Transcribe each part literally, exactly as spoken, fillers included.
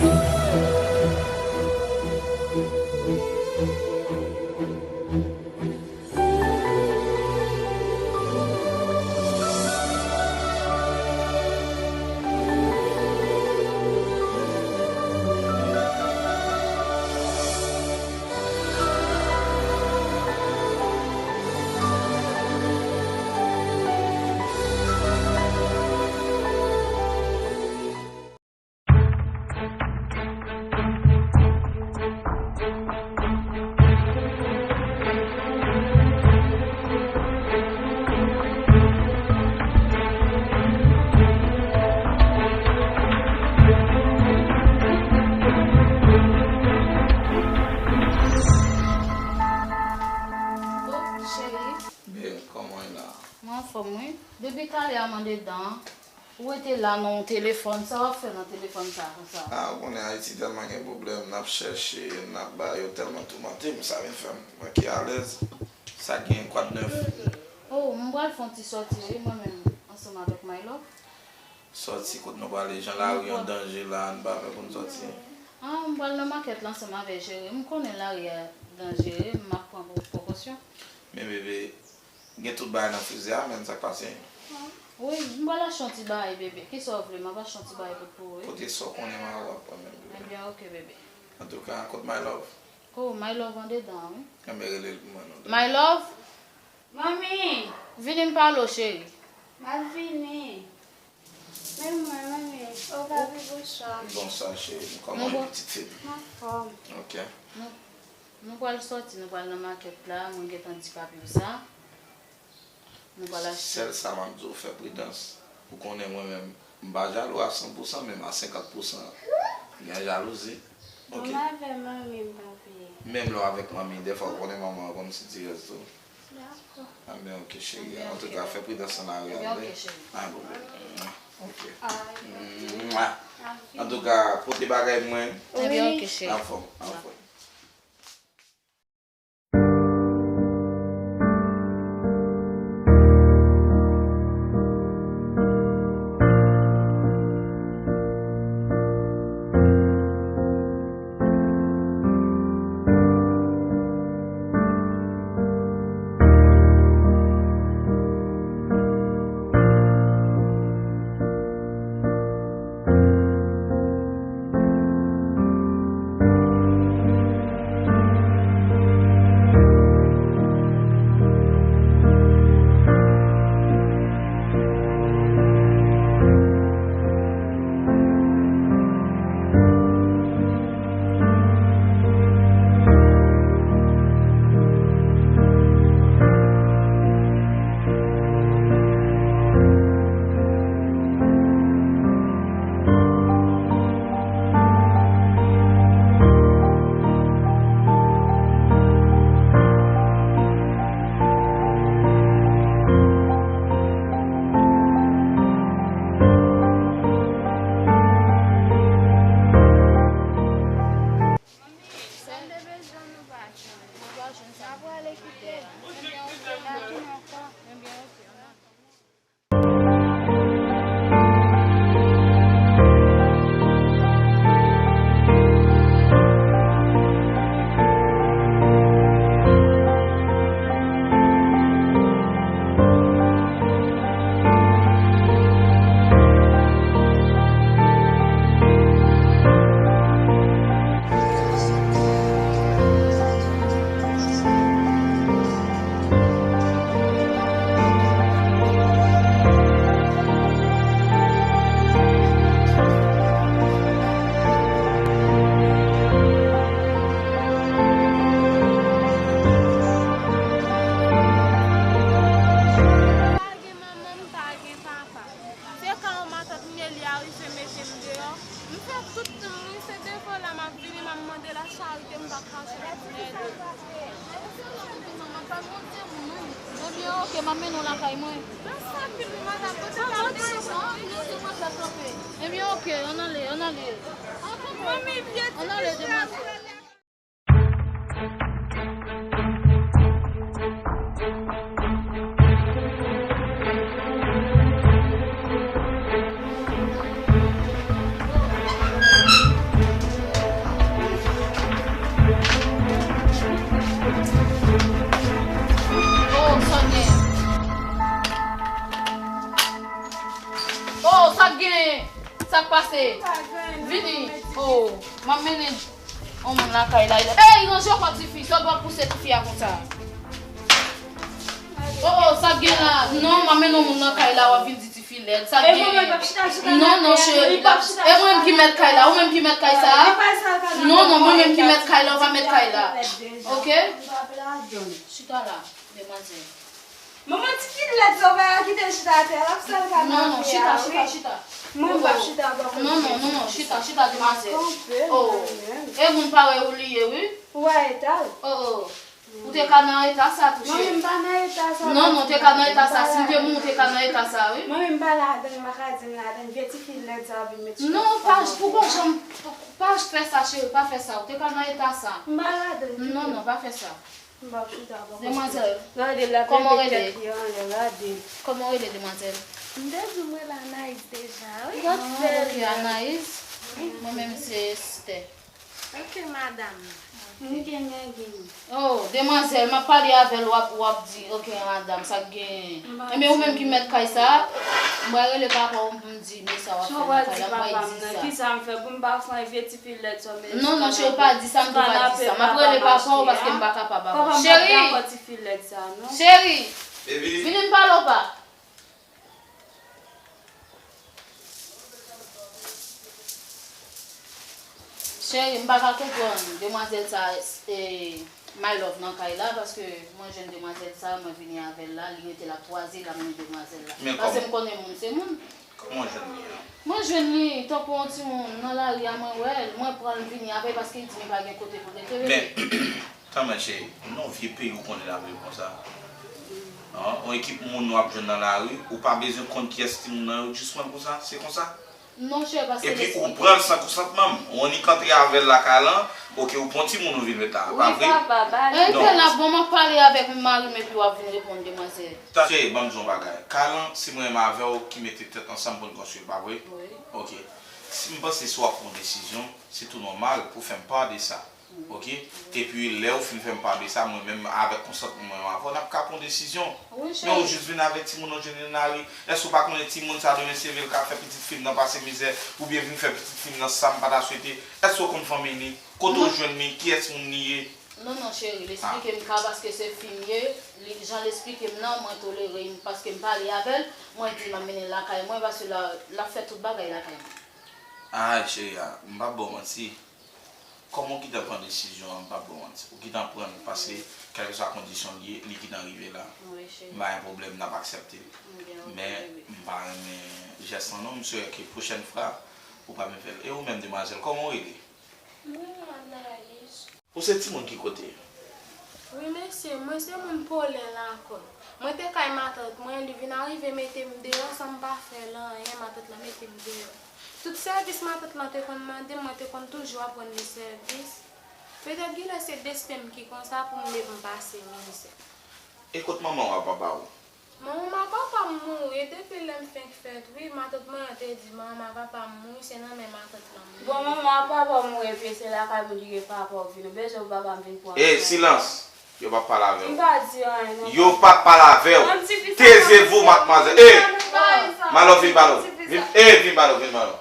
Oh, cheri. Babe, kòman w ye la? Mwen anfòm, wi. Depi talè a m andedan an. Ou rete la nan yon telefòn, sa w ap fè nan telefòn sa konsa? A, ou konnen Ayiti tèlman gen pwoblèm, n ap chèche, n ap ba yo tèlman toumante m, sa vin fè m manke alèz. Sa k gen, kwa de nèf? Oh, m pral fè yon ti sòti, wi, mwen menm, ansanm avèk My Love. Sòti kot nou prale, jan lari an danje la, n pa fè pou n sòti. A, m pral nan makèt la ansanm avèk Jere. M konnen lari a danjere, m ap pran prekosyon. Men bebe, gen tout bagay nan frizè a, menm sa k pase. Wi, m pral achte yon ti bagay, bebe. Kisa w vle? M ap achte yon ti bagay pou, pou ou, wi. Kote sa w konnen Mawa ap pran menm, bebe? Ebyen, oke, bebe. Antouka, kot My Love? Oh, My Love andedan, wi. Enben, rele l pou mwen, non. My Love? Manmi! Vini m pale w, cheri. M ap vini. Men mwen, manmi, o papi, bonswa. Bonswa, cheri. Kòman w ye, pitit fi m? M anfòm. Oke. Nou, nou pral sòti, nou pral nan makèt la, mwen gentan di papi w sa. Nou pral achte. Sèl sa m ap di w, fè pridans. Ou konnen mwen menm, m pa jalou a san pou san, men m a senkant pou san gen jalouzi. Oke? Mwen avè manmi m, papi. Menm lè w avèk manmi, dèfwa ou konnen manman an konn sitirèz tou. Dakò. Anben, oke, cheri. Antouka, fè pridans nan lari a, tande? Anben, oke, cheri. Anben, oke. Oke. Ay, papi. Antouka, pote bagay pou mwen. Anben, oke, cheri. Anfòm, anfòm. Manmi, sa m te bezwen nou pa jwenn. Nou pa jwenn sa. N a prale kite l. Ebyen, oke, n a tounen ankò. Ebyen, oke, n a Pa gen manman, m pa gen papa. Se ka yon matant m ye, li arive mete m deyò. M fè tout tan, wi, se devan la m ap vini, m ap mande lacharite, m pa ka jwenn moun ede. Ebyen, oke, m ap mennen w lakay mwen. Mèsi anpil, wi, madanm. Kote w ap desann? Ebyen, oke, ann ale, ann ale. Manmi, vye ti fi a. Vini. Oh, m ap mennen yon moun lakay la. Ey, ranje w kò tifi. Sa w dwe pouse tifi a konsa. Oh, oh, sa k gen la? Non, m ap mennen yon moun lakay la, w ap vin di tifi lèd. Sa k gen? Non, non, cheri. E mwen menm ki mèt kay la. Ou menm ki mèt kay sa a? Non, non, mwen menm ki mèt kay la, ou pa mèt kay la. Oke? Chita la, demwazèl. Manman, tifi lèd sa, ou pa kite l chita atè a, l ap sal kanape a, wi. Non, non, chita, chita, chita. Mwen, m p ap chita anba kont. Non, non, non, non, chita, chita, demwazèl. Oh, e moun parèy ou li ye, wi. Ou wè eta l? Oh, oh. Ou te ka nan eta sa tou, cheri. Non, m pa nan eta sa. Non, non, ou te ka nan eta sa. Si m te moun, ou te ka nan eta sa, wi. Mwen menm m pa ladann, m pa ka di m ladann. Vye tifi lèd sa ap vin met chita. Non, pa, ou pa janm, pa fè sa, cheri, pa fè sa. Ou te ka nan eta sa. M pa ladann. Non, non, pa fè sa. M p ap chita bò kote. Demwazèl, kòman w rele? Kòman w rele, demwazèl? M te di w m rele Anaïs deja, wi. Gad fè l. Ok, Anaïs. Mwen menm se Esther. Ok, madanm. M gen nèg li. Oh, demwazèl, m ap pale avè l, w ap, w ap di, ok, madanm, sa k genyen? Ebyen, ou menm ki mèt kay sa a, m pral rele papa w, m di, men sa w ap fè nan kay la, m pral di sa. Kisa m fè pou m pa fè yon vye tifi lèd sa, men non, non, cheri, pa di sa, m di pa di sa. M ap rele papa w paske m pa kapab avè w. Cheri! Cheri! Vini m pale w pa. Cheri, m pa ka konprann demwazèl sa, e, my love nan kay la, paske mwen jwenn demwazèl sa, mwen vini avè l la, li rete l ap kwaze, l ap mennen demwazèl la. Paske m konnen moun se moun. Kòman w jwenn li an? Mwen jwenn li tankou yon timoun nan lari a, mwen wè l, mwen pran l vini avè l paske li di m li pa gen kote pou l rete, bebe. Tanmen cheri, nan vye peyi ou konnen l ap viv konsa. An, yon ekip moun w ap jwenn nan lari, ou pa bezwen konn kiyès timoun nan yo, jis pran l konsa, se konsa. Non, cheri, paske epi ou pran l san konsantman m. Ou annik antre avè l lakay lan, oke, ou pran timoun ou vin met la, pa vre? Wi, papa, ba li. Ey, pè, l ap bon, m ap pale avèk mari m epi w ap vin reponn demwazèl. Cheri, ban m di w yon bagay. Kay lan, se mwen menm avè w ki mete tèt ansanm pou n konstwi l, pa vre? Wi. Oke. Si m panse si w ap pran yon desizyon, se tou nòmal pou w fè m pa de sa. Oke? Epi lè w fin fè m pa de sa, mwen menm avèk konsantman mwen avè w, n ap ka pran yon desizyon. Men ou jis vin avèk timoun ou jwenn nan lari. Èske w pa konnen timoun sa demen se vre l ka fè pitit fi m nan pase mizè, oubyen vin fè pitit fi m nan sa m pa ta swete? Èske w konn fanmi li? Kote w jwenn li? Kiyès moun li ye? Non, non, cheri, l esplike m ka paske se fi m ye, li, jan l esplike m nan, mwen tolere l paske m pale avè l, mwen di m ap mennen l lakay mwen paske l a, l ap fè tout bagay lakay mwen. Ay, cheri a, m p ap ba w manti. Kòman w gentan pran desizyon an, m p ap ba w manti. Ou gentan pran l paske, kèlkeswa kondisyon l ye, li gentan rive la. M pa gen pwoblèm, n ap aksepte l. Men, m pa renmen jès lan non, m swete ke pwochèn fwa, ou pa vin fè l. E ou menm, demwazèl, kòman w rele? Mwen, Anaïs. Ou se timoun ki kote? Wi, mesye, mwen se moun Polè Lakòt. Mwen te kay matant mwen, li vin arive mete m deyò san m pa fè l anyen, matant lan mete m deyò. Tout sèvis matant lan te konn mande m, mwen te konn toujou ap rann li sèvis. Petèt genlè se desten m ki konsa pou m leve m pase mizè. E kot manman w ak papa w? Manman m ak papa m mouri, e depi lè m fenk fèt, wi, matant mwen an te di manman m ak papa m mouri, se nan men matant lan m mouri. Bon, manman ak papa w mouri, epi se lakay moun ki gen papa w vin, ou bezwen pou papa m vin pran swen. Ey, silans! Yo p ap pale avè w. M pa di anyen non, papa. Yo p ap pale avè w. Taisez-vous, mademoiselle. Ey! Malo, vin, Malo. Vin, ey, vin, Malo, vin, Malo.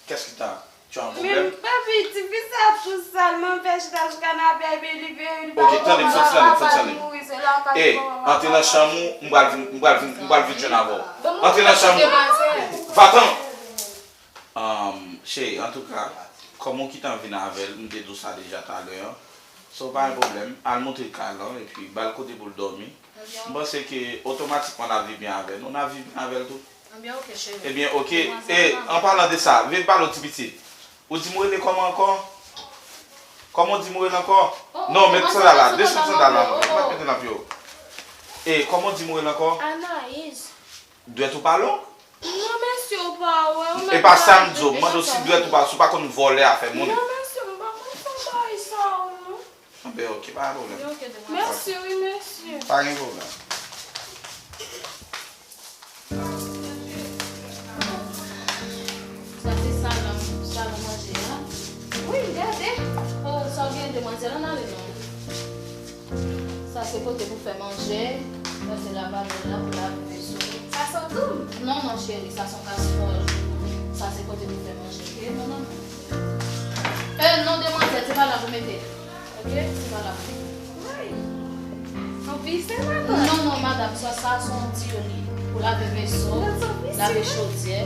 Qu'est-ce que t'as? Tu as un problème? Men papi, tifi sa tou sal, mwen fè chita sou kanape a, epi li veye, li pa konprann, papa l mouri, se lakay manman m. Ey, antre nan chanm ou, m pral vin, m pral vin, m pral vin jwenn avè w. Antre nan chanm ou. Va-t'en! Ahn, cheri, antouka, kòm ou gentan vin avè l, m te di w sa deja talè an. So, pa gen pwoblèm, al montre l kay lan, epi ba l kote pou l dòmi. M panse ke otomatikman n ap viv byen avè nou, n ap viv byen avè l tou. Ebyen, oke, cheri. Ebyen, oke. E, an palan de sa, vin pale w ti pitit. Ou di m rele kòman ankò? Kòman w di m rele ankò? Non, met sandal la, desann sandal la, non, pa mete nan pye w. E, kòman w di m rele ankò? Anayiz. Dwèt ou pa long? Non, mesye, ou pa wè, ou menm. E pa sa m di w, m mande w si dwèt ou pa, si w pa konn vòlè afè moun. Non, mesye, m pa konn fè bagay sa yo, non. Anben, oke, pa gen pwoblèm. Mèsi, wi, mesye. Pa gen pwoblèm. Sa se salon, salon manje a. Wi, gade. Oh, sa w gen, demwazèl, ann ale non. Sa se kote pou fè manje. Sa se lavalèl la pou lave veso. Sa se yon doub? Non, non, cheri, sa se yon kastròl. Sa se kote pou fè manje, ok? Non, non, non. Euh, non, demwazèl, se pa la pou mete. Ok? Se pa la pou mete. Anpil se madan. Non, non, madam, sa, sa se yon ti yo li. Pou lave veso, lave chodyè.